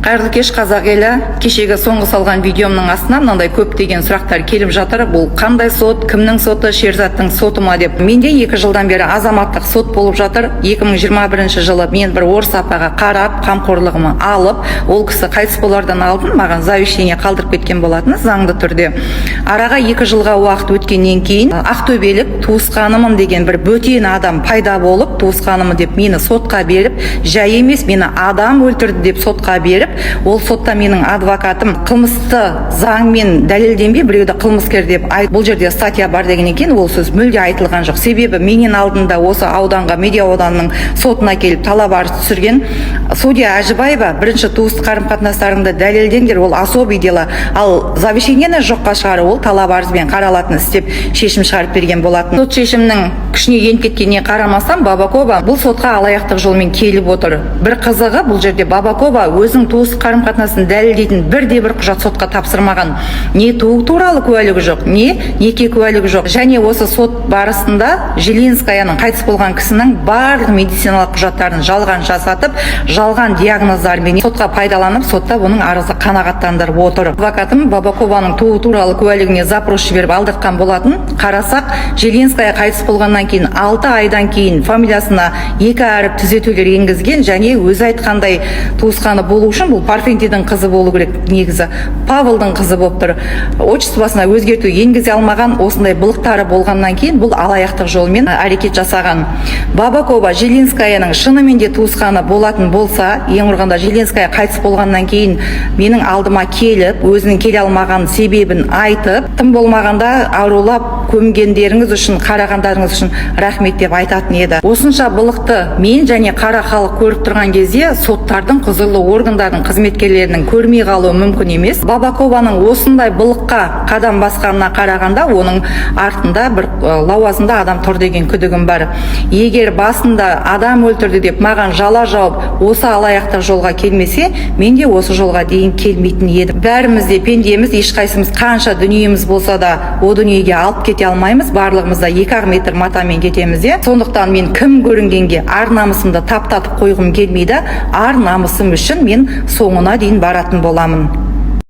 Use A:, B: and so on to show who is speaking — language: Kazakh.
A: Қайырлы кеш, қазақ елі! Кешегі соңғы салған видеомның астына мынандай көптеген сұрақтар келіп жатыр: бұл қандай сот, кімнің соты, Шерзаттың соты ма деп. Менде 2 жылдан бері азаматтық сот болып жатыр. 2021 жылы мен бір орыс апаға қарап, қамқорлығыма алып, ол кісі қайтыс болардан алдын маған завещание қалдырып кеткен болатын заңды түрде. Араға 2 жылға уақыт өткеннен кейін ақтөбелік туысқанымын деген бір бөтен адам пайда болып, туысқанымын деп мені сотқа беріп, жай емес, мені адам өлтірді деп сотқа беріп, ол сотта менің адвокатым қылмысты заңмен дәлелденбей, біреуді қылмыскер деп бұл жерде статья бар дегеннен кейін, ол сөз мүлде айтылған жоқ. Себебі менен алдында осы ауданға, Медеу ауданының сотына келіп, талап арыз түсірген судья Әжібаева: «Бірінші туыстық қарым қатынастарыңды дәлелдеңдер, ол особый дело, ал завещаниені жоққа шығару ол талап арызбен қаралатын іс», – деп шешім шығарып берген болатын. Сот шешімінің күшіне еніп кеткеніне қарамастан, Бабакова бұл сотқа алаяқтық жолмен келіп отыр. Бір қызығы, бұл жерде Бабакова өзінің туыстық қарым қатынасын дәлелдейтін бірде бір құжат сотқа тапсырмаған: не туу туралы куәлігі жоқ, не неке куәлігі жоқ. Және осы сот барысында Жилинскаяның, қайтыс болған кісінің барлық медициналық құжаттарын жалған жасатып, жалған диагноздармен сотқа пайдаланып, сотта бұның арызы қанағаттандырып отыр. Адвокатым Бабакованың туу туралы куәлігіне запрос жіберіп алдыртқан болатын. Қарасақ, Жилинская қайтыс болғаннан кейін 6 айдан кейін фамилиясына екі әріп түзетулер енгізген және өзі айтқандай туысқаны болу үшін, бұл Парфентийдің қызы болу керек негізі, Павелдің қызы болып тұр, отчествосына өзгерту енгізе алмаған. Осындай былықтары болғаннан кейін бұл алаяқтық жолмен әрекет жасаған. Бабакова Жилинскаяның шынымен де туысқаны болатын болса, ең құрығанда Жилинская қайтыс болғаннан кейін менің алдыма келіп, өзінің келе алмаған себебін айтып, тым болмағанда арулап көмгендеріңіз үшін, қарағандарыңыз үшін рахмет деп айтатын еді. Осынша былықты мен және қара халық көріп тұрған кезде, соттардың, құзырлы органдардың қызметкерлерінің көрмей қалуы мүмкін емес. Бабакованың осындай былыққа қадам басқанына қарағанда, оның артында бір лауазымды адам тұр деген күдігім бар. Егер басында адам өлтірді деп маған жала жауып, осы алаяқтық жолға келмесе, мен де осы жолға дейін келмейтін едім. Бәріміз де пендеміз, ешқайсымыз қанша дүниеміз болса да, о дүниеге алып кете алмаймыз. Барлығымыз да 2-ақ метр матамен кетеміз, иә. Сондықтан мен кім көрінгенге ар намысымды таптатып қойғым келмейді. Ар намысым үшін мен соңына дейін баратын боламын.